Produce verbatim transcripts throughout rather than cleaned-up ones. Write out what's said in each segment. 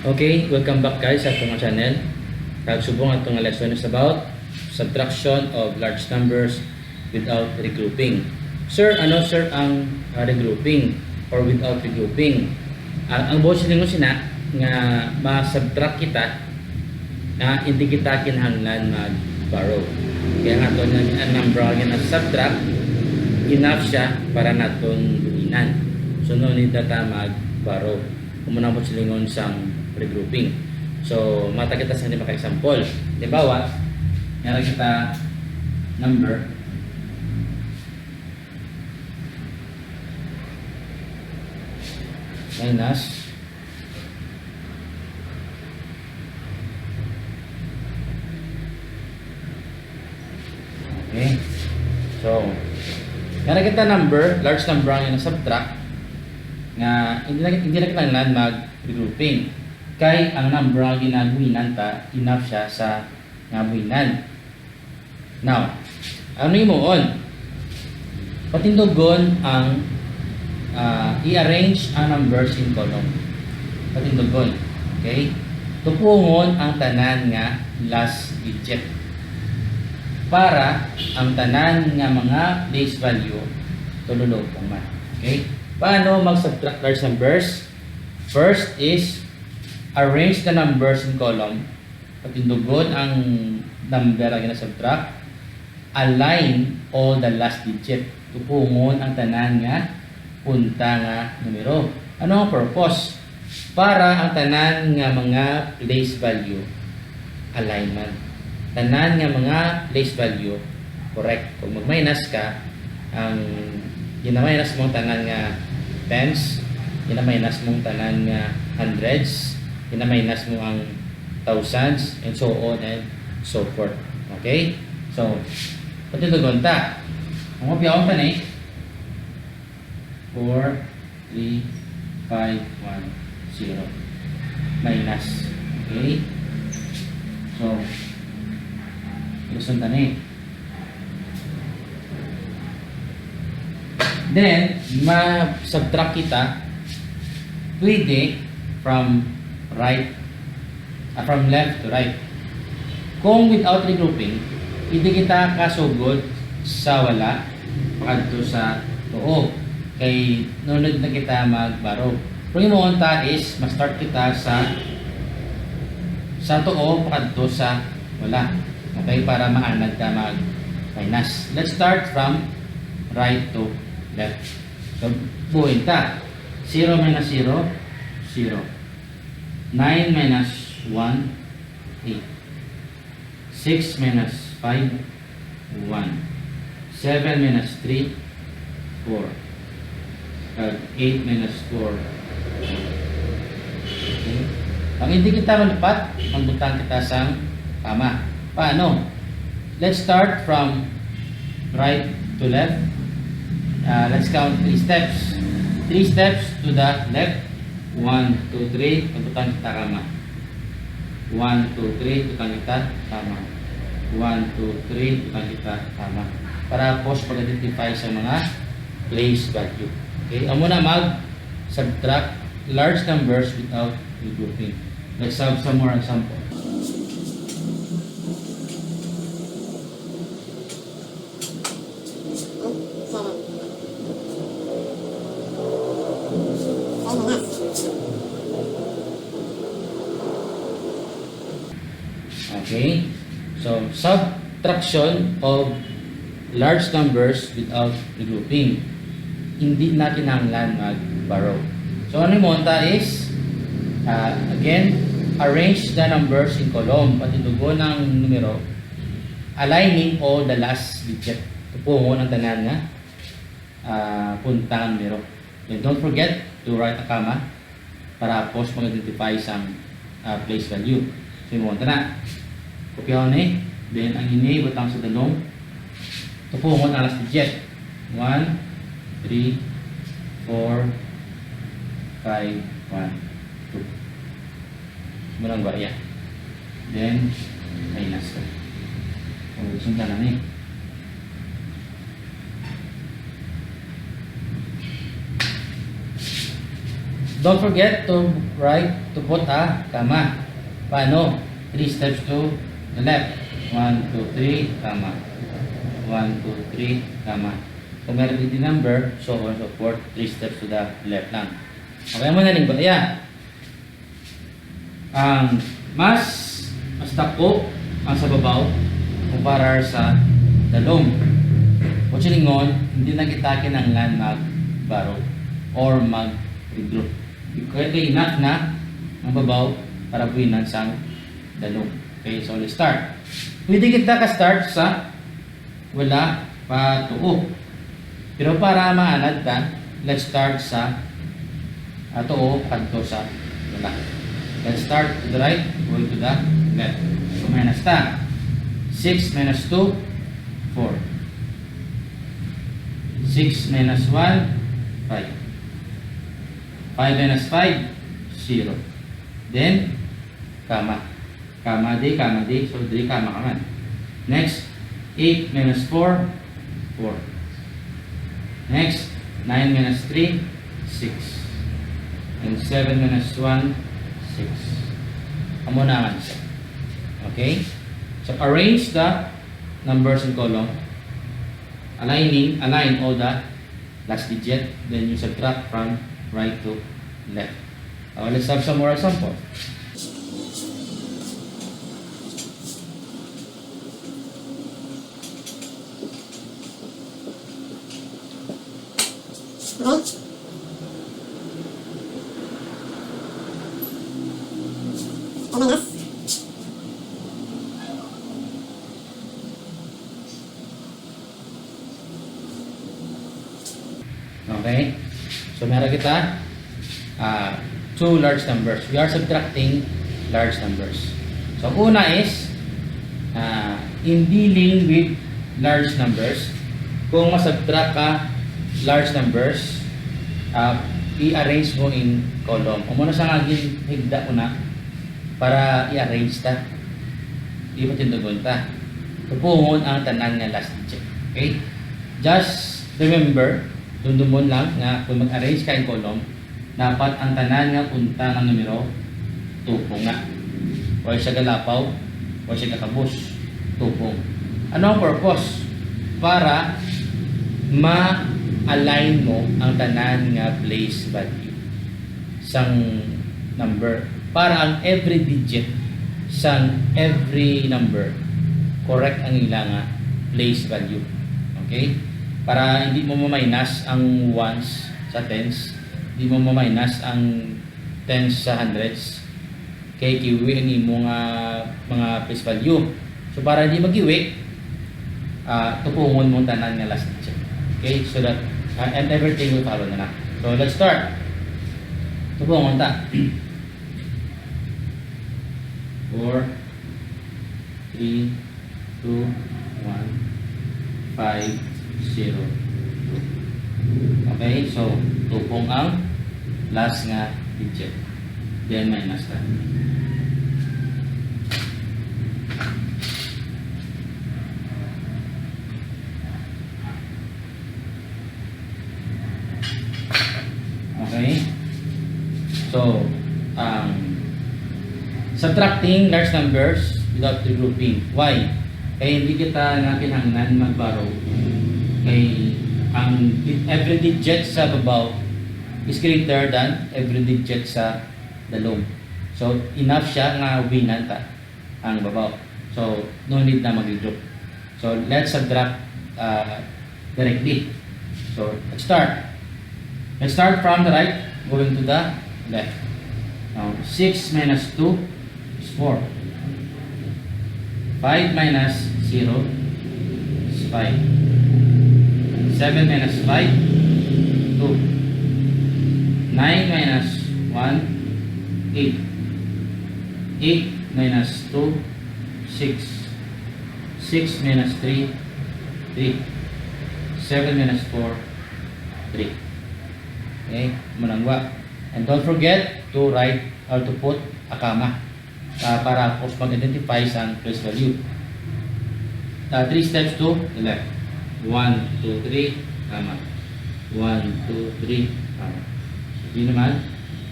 Okay, welcome back, guys, sa atong channel. Kag subong atong lesson is about subtraction of large numbers without regrouping. Sir, ano, sir, ang, ah, regrouping or without regrouping? Ah, ang buot silingon sina nga ma-subtract kita nga hindi kita kinahanglan mag-borrow. Kaya nga to, ang number nga gina-subtract, enough siya para naton buhinan. So, no need na ta mag-borrow. Amo na ang buot silingon sang regrouping. So, mata kita sa lima ka example. Halimbawa, yara kita number minus Okay. So, yara kita number, large number ang ina-subtract, nga hindi na, hindi na kinahanglan mag-regrouping. Kay ang number ang ginabuhinan ta, enough siya sa nga buhinan. Now, ano himuon? Patindugon ang, ah, i-arrange ang numbers in column. Patindugon. Okay? Tupongon ang tanan nga last digit. Para ang tanan nga mga place value, tululopong man. Okay? Paano mag-subtract large numbers? First is arrange the numbers in column. Patindugon ang number ang gina-subtract. Align all the last digit. Tupongon ang tanan nga punta nga numero. Ano ang purpose? Para ang tanan nga mga place value, alignment. Tanan nga mga place value, correct. Kung mag-minus ka, ang gina-minus mo ang tanan nga tens, gina-minus mo ang tanan nga hundreds, gina-minus mo ang thousands, and so on and so forth. Okay? So, patindugon ta. Ang mapiyawang ta ni four, three, five, one, zero. Minus. Okay? So, iluson ta ni. Then, ma-subtract kita, pwede from right, ah, from left to right. Kung without regrouping, hindi kita kasugod sa wala pakadto sa tuo. Kay nunod na kita mag-borrow. Pero yung ta is, ma-start kita sa, sa tuo pakadto sa wala. Okay, para maanad ta mag-minus. Let's start from right to left. So, buhin ta. Zero minus zero, zero. Nine minus one, eight. Six minus five, one. Seven minus three, four. Kag eight minus four, two. Okay? Kung hindi kita malipat, magbutang kita sang kama. Paano? Let's start from right to left. Ah, let's count three steps. Three steps to the left. One, two, three. Magbutang kita kama. One, two, three, butang kita, kama. One, two, three, butang kita, kama. Para tapos pag-identify sa mga place value. Okay, amo na mag-subtract large numbers without regrouping. Let's have some more examples. Okay. So, subtraction of large numbers without regrouping. Hindi na kinahanglan mag-borrow. So, ano mo ta is, ah, again, arrange the numbers in column. Patindugon ang numero, aligning all the last digit. Tupongon ang tanan nga, ah, punta nga numero. Then don't forget to write a comma para tapos mag-identify sang, ah, place value. So, imo na. Kopyahon ni. Then, ang ini, butang sa dalom. Tupongon ang last digit. One, three, four, five, one, two. Amo na ang barya. Then, minus ka. O, sundan na ni. Don't forget to write, to put a comma. Paano? Three steps to the left. One, two, three, comma. One, two, three, comma. Kung meron din number, so on and so forth, three steps to the left lang. Okay mo na ning ya. Ang mas, mas dako ang sa babaw kumpara sa dalom. O silingon, hindi na kita kinahanglan mag-borrow or mag-regroup. Kaya kay enough na ang babaw para buhinan sang dalom. Okay, so let's start. Pwede kita ka-start sa wala pa tuo. Pero para maanad ta, let's start sa, ah, tuo kadto sa wala. Let's start to the right, going to the left. So, minus ta. Six minus two, four. Six minus one, five. Five minus five, zero. Then, comma. Comma di, comma di. So, di comma ka man. Next, eight minus four, four. Next, nine minus three, six. And seven minus one, six. Amo na man siya. Okay? So, arrange the numbers in column. Aligning, align all the last digit. Then you subtract from right to left. Uh, let's have some more example. Okay? So, meron kita, ah, two large numbers. We are subtracting large numbers. So, una is, ah, in dealing with large numbers, kung masubtract ka large numbers, ah, i-arrange mo in column. Amo na sa nga ginhigda ko na para i-arrange ta. Ipatindugon ta. Tupongon ang tanan nga last digit. Okay? Just remember, dumdumon lang nga kung mag-arrange ka in column, dapat ang tanan nga unta nga numero, tupong na. Or siya galapaw, or siya gakabos, tupong. Ano ang purpose? Para ma-align mo ang tanan nga place value sang number. Para ang every digit sang every number, correct ang ila nga place value. Okay? Para hindi mo ma-minus ang ones sa tens, hindi mo ma-minus ang tens sa hundreds, kay kiwi ang imo nga mga place value. So, para hindi magiwi, ah, tupongon mo tanan nga last digit. Okay? So that, ah, and everything will follow na lang. So, let's start. Tupongon ta. Four, three, two, one, five, zero, two. Okay, so tupong ang last nga digit. Then minus ka. Okay? So, um, subtracting large numbers without regrouping. Why? Kay hindi kita na kinahanglan mag-borrow. Kay ang di-, every digit sa babaw is greater than every digit sa dalom. So, enough siya nga winan ta ang babaw. So, no need na mag-regroup. So, let's subtract, uh, directly. So, let's start. Let's start from the right, going to the left. Now, six minus two is four. Five minus zero is five. Seven minus five, two. Nine minus one, eight. Eight minus two, six. Six minus three, three. Seven minus four, three. Okay, manangwa. And don't forget to write or to put a comma, ah, para, of course, mag-identify sa place value. Ah, three steps to the left. One, two, three, comma. One, two, three, comma. So, di naman.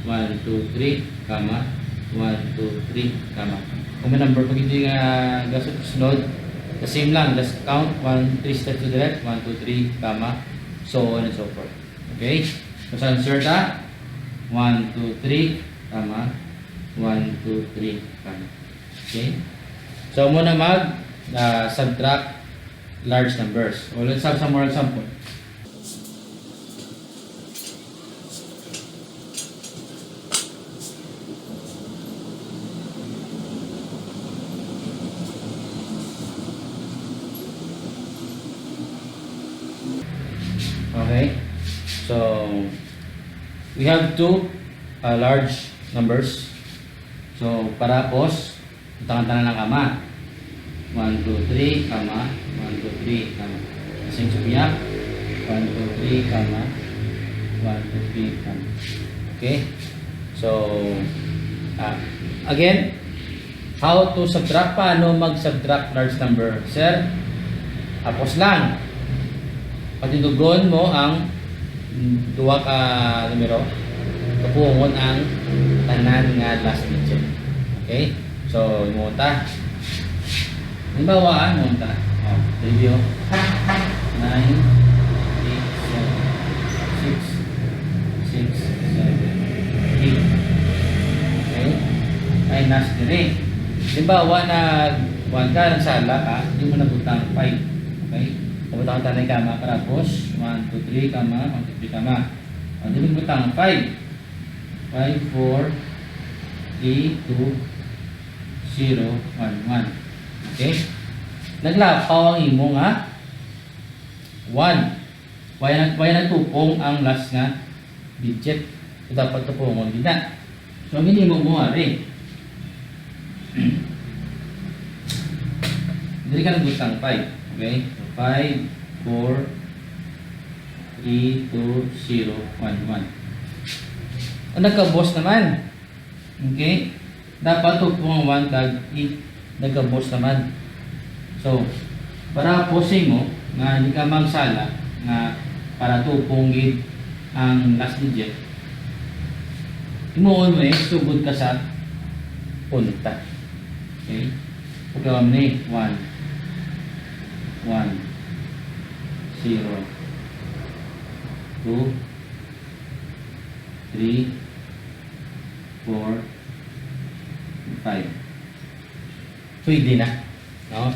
One, two, three, comma, one, two, three, comma. Kung may number pa gid nga gasunod, the same lang, just count, one, three steps to the left, one, two, three, comma, so on and so forth. Okay? So, sa answer ta, one, two, three, comma, one, two, three, comma. Okay? So, amo na mag, ah, subtract large numbers. O, let's have some more example. Okay. So, we have two, uh, large numbers. So, para pos, butangan ta na lang, comma. One, two, three, comma. One, two, three, comma. Sing subiak. One, two, three, comma. One, two, three, comma. Okay? So, ah, again, how to subtract? Paano mag-subtract large number? Sir, apos lang. Patindugon mo ang duha ka numero, tupongon ang tanan nga last digit. Okay? So, imo ta. Halimbawa, ah, imo ta. Oh, review. Nine, eight, seven, six, six, seven, eight. Okay? Ay, nas diri. Halimbawa, nag-, kuwan ka, nagsala ka, di mo nabutang five. Okay? Pabutang ka tanan kama, para pos, one, two, three, kama, one, two, three, kama. O, di mo butang five. Five, four, three, two, zero, one, one. Okay? Naglapaw ang imo nga one. Wala nag-, wala nagtupong ang last nga digit. So, dapat tupongon gid na. So, ang ginhimo mo, ari. Diri ka nagbutang five. Okay? So, five, four, three, two, zero, one, one. O, nagkabos naman. Okay? Dapat tupong ang one kag eight. Nagkabos naman. So, para posing mo, nga hindi ka magsala, nga para tupong gid ang last digit, himuon mo eh, sugod ka sa punta. Okay? Pagkawa mo ni one, one, zero, two, three, four, five. Pwede na, no?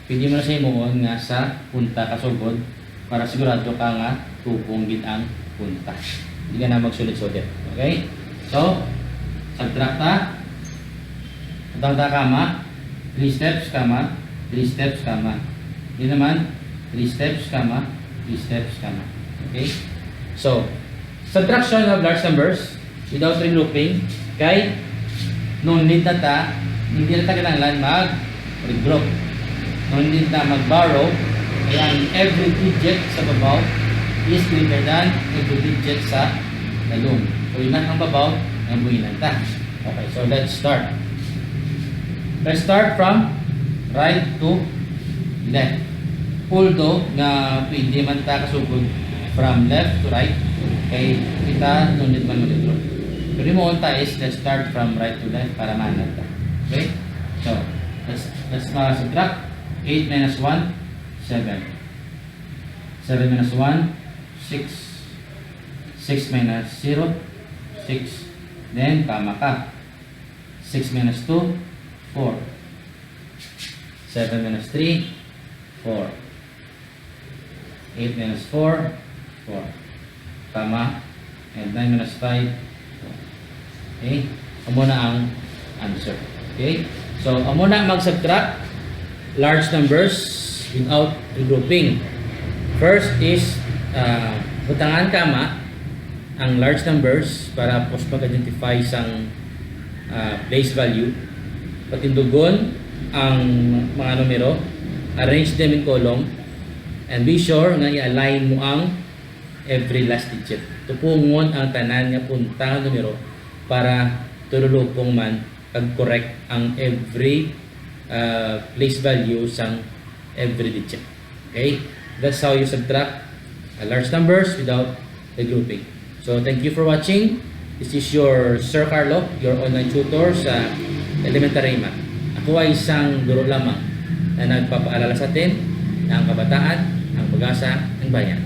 Pwede mo na sa himuon nga sa punta ka sugod para sigurado ka nga tupong gid ang punta. Hindi ka na magsulit-sulit. Okay? So, subtract ta. Butang ta kama, three steps, kama, three steps, kama. Di naman, three steps, kama, three steps, kama. Okay? So, subtraction of large numbers without regrouping, kay no need na ta, hindi na ta kinahanglan mag-regroup. No need na mag-borrow, kaya ang every digit sa babaw is greater than every digit sa lalong. So, yun na ang babaw, ang buhinan ta. Okay, so let's start. Let's start from right to left. Although nga pwede man ta kasugod from left to right, kay kita no need man mag-regroup. Pero mo ta is let's start from right to left para maanad ta. Okay? So, let's, let's, uh, subtract. Eight minus one, seven. Seven minus one, six. Six minus zero, six. Then, kama ka. Six minus two, four. Seven minus three, four. Eight minus four, four. Tama. And nine minus five, four. Okay? Amo na ang answer. Okay? So, amo na mag-subtract large numbers without regrouping. First is, uh, butangan kama ang large numbers para pos mag-identify sang, uh, place value. Patindugon ang mga numero, arrange them in column, and be sure nga i-align mo ang every last digit. Tupungon ang tanan nga punta nga numero para tululupong man kag correct ang every, uh, place value sang every digit. Okay? That's how you subtract, uh, large numbers without regrouping. So, thank you for watching. This is your Sir Carlo, your online tutor sa elementary math. Ako ay isang guro lamang na nagpapaalala sa atin na ang kabataan, ang pag-asa, ang bayan.